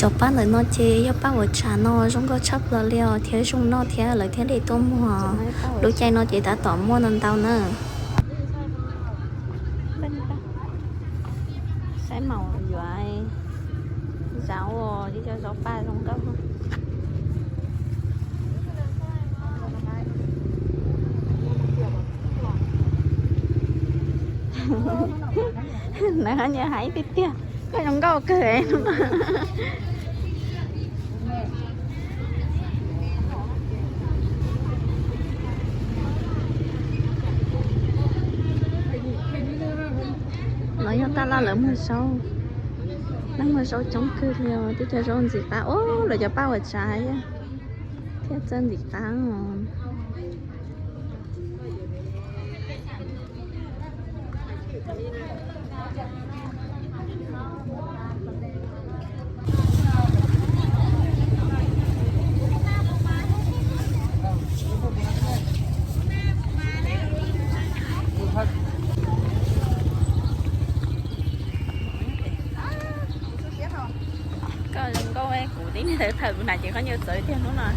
Cov paj ntawm no ces yog paj uas tsav no zoo nkauj tshaj plaws li os, thiab zoo noj thiab lawv thiaj li tuaj muag. Lub caij no ces tab tom muaj ntau ntau na. Saib maum yuav zauv, ib co zauv paj zoo nkauj. Nws nyiam hais tiag tiag, koj zoo nkauj kawg. No yog taj laj lawv muag zaub, neeg muag zaub coob kawg li os, tib co zaub ntxim qab. Ub, lawv cov paj uas tsav thiab, thiab txawj ntxim qab os. Koj zoo nkauj, kuv tib neeg tawv tawv kuv hnav cev khaub ncaws txawv tiag hnub no.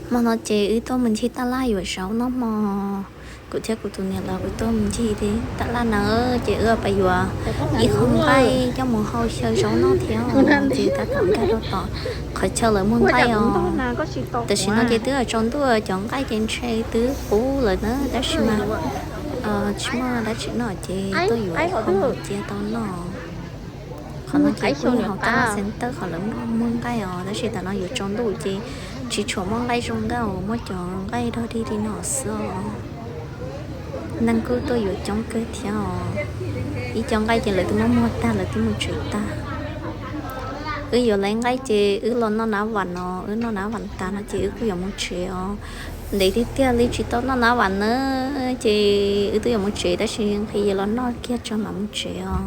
Hmo no ces wb tuaj mus ncig taj laj yuav zaub noj hmo. Kuv thiab kuv tus niam laus wb tuaj mus ncig taj laj na, ces wb pais yuav ib qho nqaij coj mus hau xyaw zaub noj thiab. Ces tab tom nkag rau tom qhov chaw lawv muag nqaij os. Tam sim no ces twb tsaus ntuj, cov nqaij ces ntshe twb qub lawm na, tab sis mas tsis muaj dab tsi noj ces tuaj yuav ib qho mus cia tau noj. Qhov no ces kuj yog hauv taj laj center qhov lawv muag nqaij os, tab sis tam no yuav tsaus ntuj ces tsis tshua muaj nqaij zoo nkauj, muaj cov nqaij dog dig li no xwb os. Neeg kuj tuaj yuav coob kawg thiab os. Ib co nqaij ces lawv twb muab muag tag lawv twb mus tsev tag. Wb yuav lawv nqaij ces wb los noj nab vam no, wb noj nab vam tas no ces wb kuj yuav mus tsev os. Ntev tiag tiag li tsis tau noj nab vam na, ces wb twb yuav mus tsev tab sis nqhis los noj kiag tso mam mus tsev os.